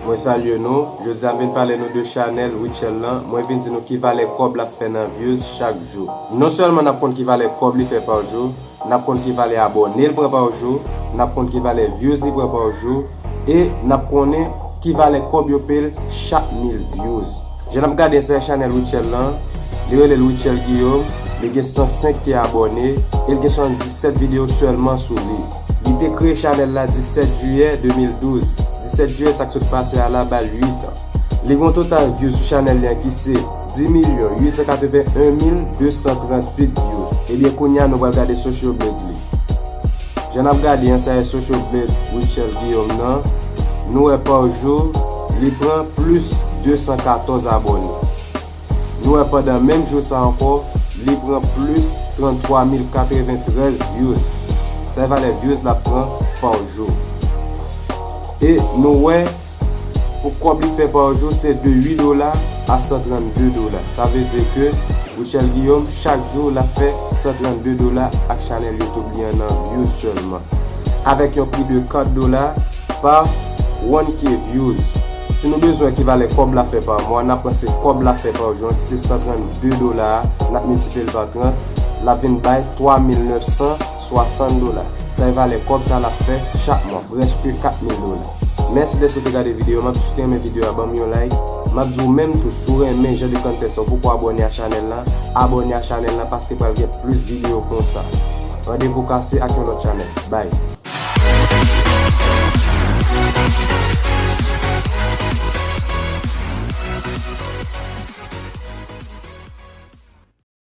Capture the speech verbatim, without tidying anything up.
Mwen salye nou. Jodi a m vin pale nou de chanèl Rutshelle lan. Mwen vin di nou ki valè kòb l ap fè nan views chak jou. Non sèlman n ap konn ki valè kòb li fè pa jou, n ap konn ki valè abòne l pran pa jou, n ap konn ki valè views li pran pa jou, e n ap konnen ki valè kòb yo peye l chak mil views. Jan n ap gade sa e chanèl Rutshelle lan, li rele l Rutshelle Guillaume, li gen san senk K abòne, e l gen swasanndisèt videyo sèlman sou li. Li te kreye chanèl la disèt jiyè de mil douz. Disèt jiyè sa k sot pase a la ba l uit an. Li gen yon total views sou chanèl li an ki se dis milyon uit san katreven en mil de san tranntuit views. Ebyen kounye a nou pral gade Social Blade li. Jan n ap gade an sa e Social Blade Rutshelle Guillaume nan, nou wè pa jou li pran plis de san katòz abòne. Nou wè pandan menm jou sa ankò, li pran plis tranntwa mil katreventrèz views. Sa e valè views l ap pran pa jou. E nou wè pou kòb li fè pa jou se de uit dola a san trannde dola. Sa vle di ke Rutshelle Guillaume chak jou l ap fè san trannde dola ak chanèl YouTube li an nan views sèlman. Avèk yon pri de kat dola pa one K views. Si nou bezwen ki valè kòb la fè pa mwa, n ap pran se kòb la fè pa jou an ki se san trannde dola a, n ap miltipliye l pa trant, l ap vin bay twa mil nèf san swasant dola. Sa e valè kòb sa l ap fè chak mwa, prèske kat mil dola. Mèsi dèske w te gade videyo, m ap di si w te renmen videyo a, ban m yon like. M ap di w menm tou, si w renmen jan de content sa, ou poko abòne a chanèl la, abòne a chanèl la paske pral gen plis videyo konsa. Randevou kase ak yon lòt chanèl. Bye.